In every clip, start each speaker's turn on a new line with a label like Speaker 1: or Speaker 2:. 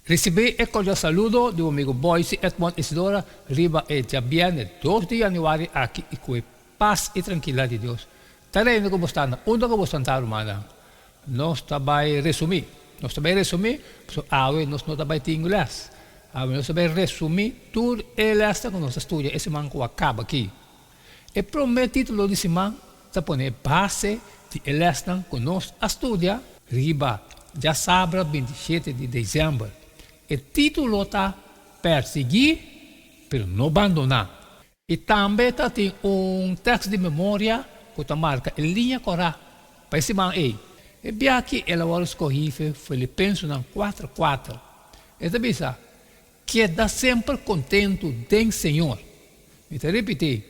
Speaker 1: Risibí e kordial saludo di bo amigo Boyce Edmond Isidora riba e djabièrnè dos di yanüari aki i ku e pas i trankilidat di Dios ta reina ku bo sta na unda ku bo sta rumannan. Nos ta bai resumí. Nos ta bai resumí pasobra awe nos no ta bai tin lès. Awe nos ta bai resumí tur e lèsnan ku nos a studia e siman ku a kaba aki. E promé título di siman ta pone e base di e lèsnan ku nos a studia riba djasabra 27 di desèmber. E título ta Persiguí, pero no bandoná. I tambe ta tin un tèks di memoria ku ta marka e liña kòrá pa e siman ei. E biaha el a wòrdu skohí fe Filipensunan kuater kuater. E ta bisa, Keda semper kontentu den Señor. Mi ta ripití,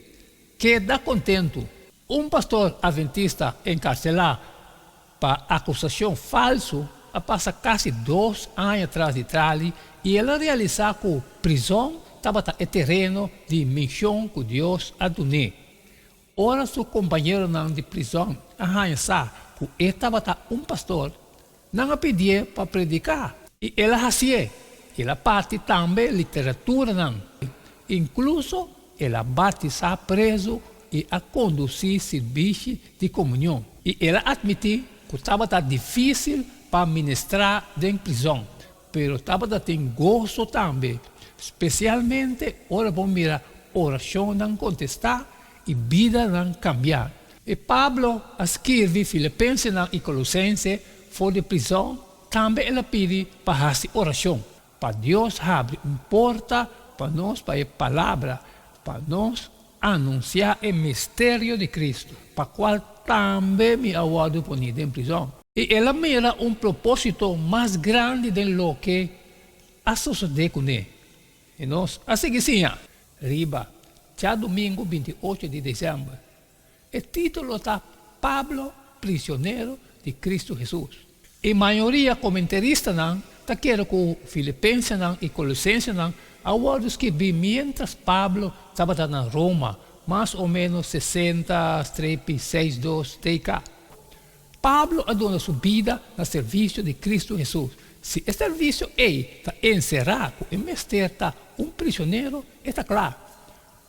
Speaker 1: keda kontentu. Un pastor adventista enkarselá pa akusashon falsu a pasa kasi dos aña tras di trali i el a realisá ku prizòn tabata e tereno di mishon ku Dios a dun'é. Ora su kompañeronan di prizòn a haña sa ku e tabata un pastor, nan a pidié pa prediká, i el a hasié. El a parti tambe literaturanan. Inkluso el a batisá prezu i a kondusí sirbishi di komunion. I el a atmití ku tabata difísil pa ministrá den prizòn, pero tabata tin goso tambe, spesialmente ora bo mira orashonnan kontestá i bidanan kambiá. I Pablo a skirbi Filipensenan i Kolosense for di prizòn, tambe el a pidi pa hasi orashon, pa Dios habri un porta pa nos pa e palabra, pa nos anunsiá e misterio di Cristo, pa kual tambe mi a wòrdu poní den prizòn. I el a mira un propósito mas grandi den loke a sosodé kuné. I nos a sigui siña. Riba djadumingu 28 di desèmber. E título ta Pablo, Prisionero di Cristo Hesus. E mayoria komentaristanan ta kere ku Filipensenan i Kolosensenan a wòrdu skirbí miéntras Pablo tabata na Roma, mas o ménos 60 strepi 62 TK. Pablo a duna su bida na servisio di Cristo Hesus. Si e servisio ei ta enserá ku e mester ta un prisionero, e ta kla.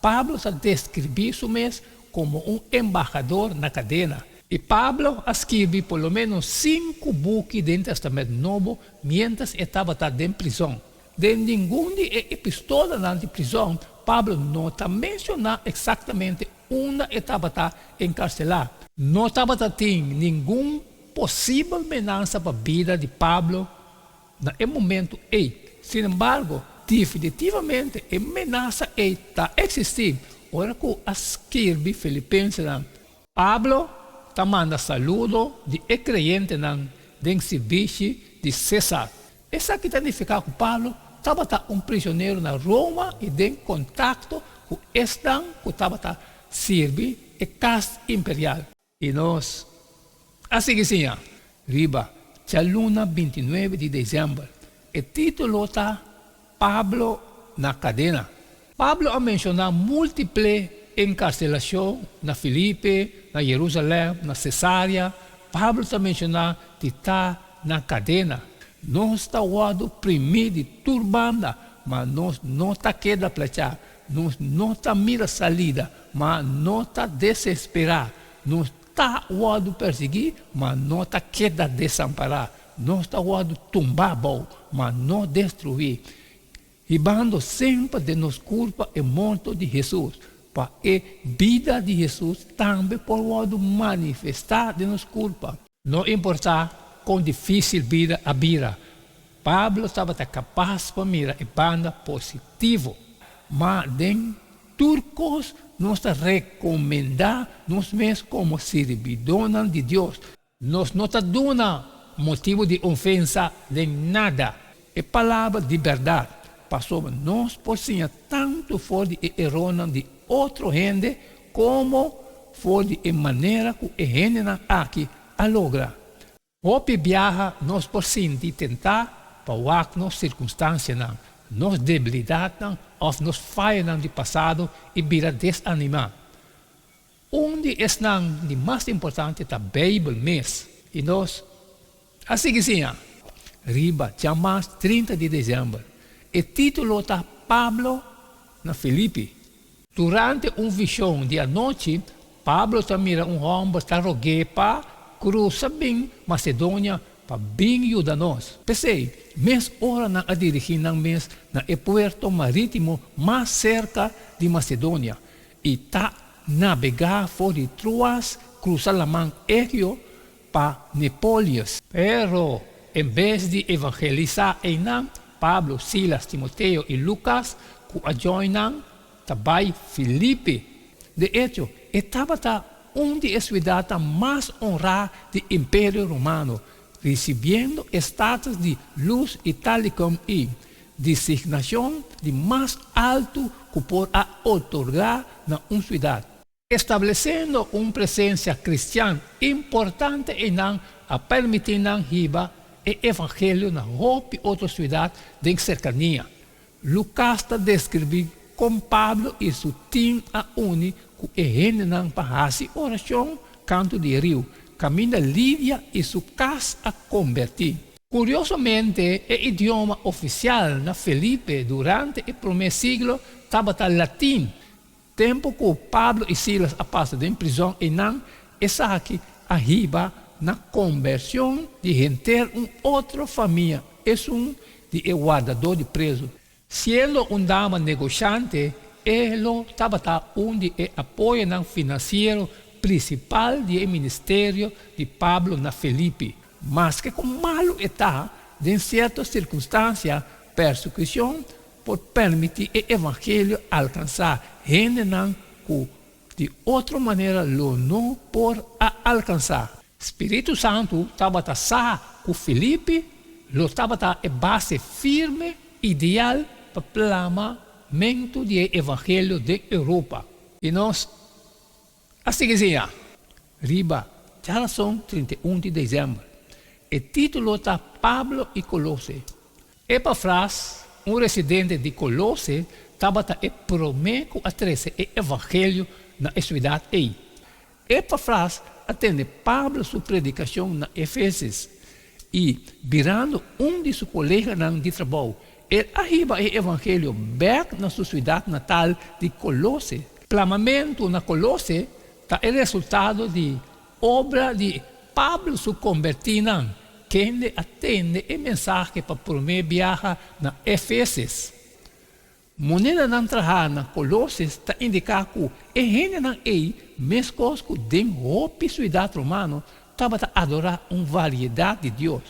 Speaker 1: Pablo ta deskribí su mes komo un embahador na kadena. I Pablo a skirbi por lo ménos sinku buki den Tèstamènt Nobo miéntras e tabata den prizòn. Den ningun di e epistolanan di prizòn, Pablo no ta menshoná eksaktamente unda e tabata enkarselá. No tabata tin ningun posibel menansa pa bida di Pablo na e momentu ei. Sin embargo, definitivamente e menasa ei ta eksistí ora ku a skirbi Filipensenan. Pablo ta manda saludo di e kreyentenan den sirbishi di Sésar. Esaki ta nifiká ku Pablo tabata un prisionero na Roma i den kontakto ku esnan ku tabata sirbi e kas imperial. I nos a sigui siña riba djaluna 29 di desèmber. E título ta Pablo na Kadena. Pablo a menshoná múltiple enkarselashon na Filipe, na Yerusalèm, na Sesarea. Pablo ta menshoná di ta na kadena. Nos ta wòrdu primí di tur banda, ma nos no ta keda plechá. Nos no ta mira salida, ma no ta desesperá. Nos ta wòrdu persiguí, ma no ta keda desampará. Nos ta wòrdu tumbá abou, ma no destruí. Hibando semper den nos kurpa e morto di Hesus, pa e bida di Hesus tambe por wòrdu manifestá den nos kurpa. No importá kon difísil bida a bira, Pablo tabata kapas pa mira e banda positivo. Ma den tur kos nos ta rekomendá nos mes komo sirbidónan di Dios. Nos no ta duna motibu di ofensa den nada. E palabra di bèrdat, pasobra nos por siña tantu for di e erornan di otro hende komo for di e manera ku e hendenan aki a logra. Hopi biaha nos por sinti tentá pa wak nos sirkunstansianan, nos debilidatnan òf nos fayonan di pasado i bira desanimá. Un di esnan di mas importante ta Beibel mes. I nos a sigui siña. Riba djamas 30 di desèmber. E título ta Pablo na Filipi. Durante un vishon di anochi, Pablo ta mira un hòmber ta rog'é pa krusa bin Masedonia pa bin yuda nos. P'esei, mes ora nan a dirigí nan mes na e puerto marítimo mas serka di Masedonia i ta nabegá for di Troas krusa Laman Egeo pa Nepolius. Pero, en bes di evangelisá einan, Pablo, Silas, Timoteo i Lukas ku a join nan ta bai Filipi. De echo, e tabata un di e siudatnan mas onrá di Imperio Romano, risibiendo e status di Luz Italicum i designashon di mas altu ku por a otorgá na un siudat. Establesiendo un presensia kristian importante einan a permití nan hiba e evangelio na hopi otro siudat den serkania. Lukas ta deskribí kon Pablo i su tim a uni ku e hendenan pa hasi orashon kantu di e riu, kaminda Lidia i su kas a kombertí. Kuriosamente, e idioma ofisial na Felipe durante e promé siglo tabata latin. Tempu ku Pablo i Silas a pasa den prizòn einan, esaki a hiba na kombershon di henter un otro famia, esun di e wardadó di prezu. Siendo un dama negoshante, e lo tabata un di e apoyonan finansiero prinsipal di e ministerio di Pablo na Felipi. Maske kon malu e ta, den sierto sirkunstansia, persekushon por permití e evangelio alkansá hendenan ku di otro manera lo no por a alkansá. Spiritu Santu tabata sa ku Filipi lo tabata e base firme ideal pa plama mentu di e evangelio den Europa. I nos a sigui siña riba djarason 31 di desèmber. E título ta Pablo i Kolose. Epafras, un residente di Kolose, tabata e promé ku a trese e evangelio na e siudat ei. Epafras a tende Pablo su predikashon na Efesis i, birando un di su koleganan di trabou, el a hiba e evangelio bèk na su siudat natal di Kolose. Plamamentu na Kolose ta e resultado di obra di Pablo su kombertínan, kende a tende e mensahe pa promé biaha na Efesis. Monedanan trahá na Kolosis ta indiká ku e hendenan ei, meskos ku den hopi siudat romano, tabata adorá un variedat di dios.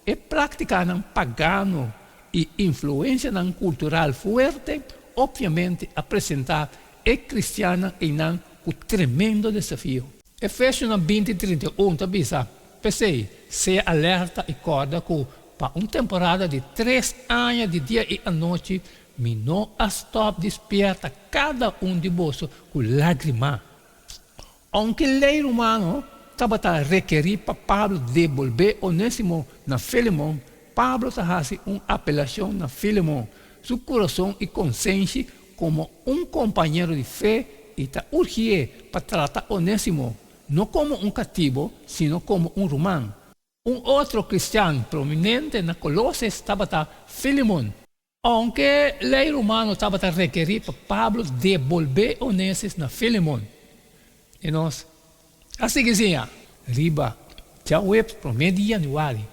Speaker 1: E práktikanan pagano i influensianan kultural fuerte opviamente a presentá e kristiannan einan ku tremendo desafio. Efesionan 20, 31 ta bisa, P'esei, sea alerta i kòrda ku pa un temporada di tres aña di dia i anochi mi no a stòp di spièrta kada un di boso ku lágrima. Ounke lei romano tabata rekerí pa Pablo debolbé Onésimo na Filemon, Pablo ta hasi un apelashon na Filemon su kurason i konsenshi komo un kompañero di fe i ta urgié pa trata Onésimo no komo un katibo, sino komo un ruman. Un otro kristian prominente na Koloses tabata Filemon. Ounke lei romano tabata rekerí pa Pablo debolbé Onesis na Filemon, i nos a sigui siña. Riba djaweps promé di yanüari,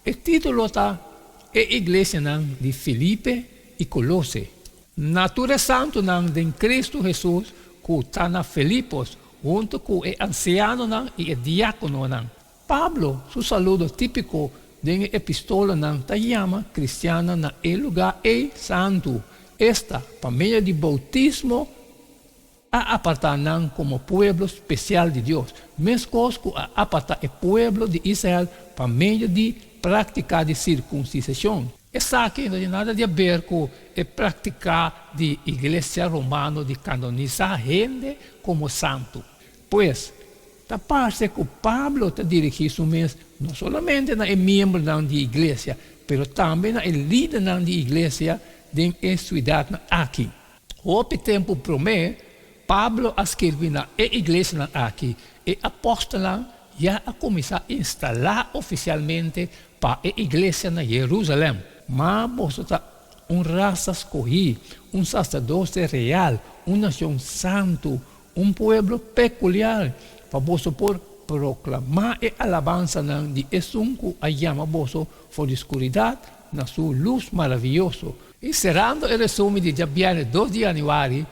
Speaker 1: e título ta E Iglesianan di Filipe i Kolose. Na tur e santunan den Kristu Hesus ku ta na Filipos, huntu ku e ansianonan i e diákononan. Pablo su saludo típiko den e epistolanan ta yama kristiannan na e lugá ei santu, esta, pa medio di boutismo a apartá nan komo pueblo spesial di Dios, meskos ku a apartá e pueblo di Israel pa medio di práktika di sirkunsisashon. Esaki no tin nada di aber ku e práktika di Iglesia Romano di kanonisá hende komo santu. Pues, ta parse ku Pablo ta dirigí su mes no solamente na e miembronan di iglesia, pero tambe na e lidernan di iglesia den e siudatnan aki. Hopi tempu promé, Pablo a skirbi na e iglesianan aki, e apòstelnan ya a kuminsá instalá ofisialmente. pa e iglesia na Jerusalèm. Ma boso ta un rasa skohí, un saserdote real, un nashon santu, un pueblo pekuliar, pa boso por proklamá e alabansanan di Esun ku a yama boso for di skuridat na su lus maravioso. I serando e resumi di djabièrnè dos di yanüari,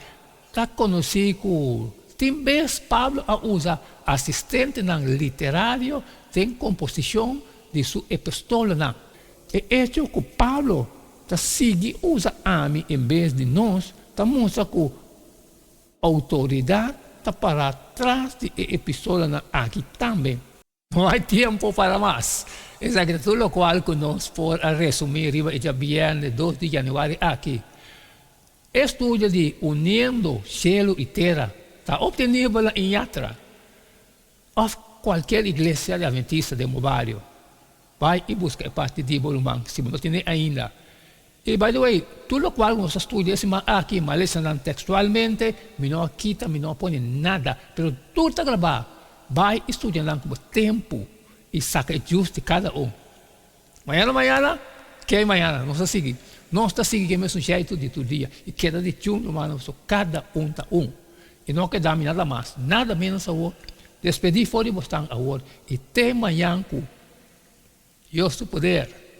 Speaker 1: Ta konosí ku tin bes Pablo a usa asistentenan literario den komposishon di su epistolanan. E echo ku Pablo ta sigui usa ami en bes di nos ta mustra ku outoridat ta pará tras di e epistolanan aki tambe. No hay tiempo para mas. Esaki ta tur locual cu nos por a resumi riba e djabierne dos di januari aki. E studio di Uniendo Cielo y Tera ta obtenibel na Iñatra of cualkier iglesia di Adventista den bo bario. Bai y busca e parti di bo ruman si bo no tene ainda. Y by the way, tur locual cu nos a studia e siman aki, mi a lesa nan textualmente, mi no a kita, mi no a pone nada, pero tur ta grabá. Bai y studia nan cu bo tempu y saca e juice di cada un. Mañana mañana, ke mañana? Nos ta sigui. Nos ta sigui ke mesun jeitu di tur dia y keda di tune rumannan pasobra cada un ta un. Y no keda mi nada mas, nada menos awor. Despedí for di bosnan awor y te mañan cu Dios su poder.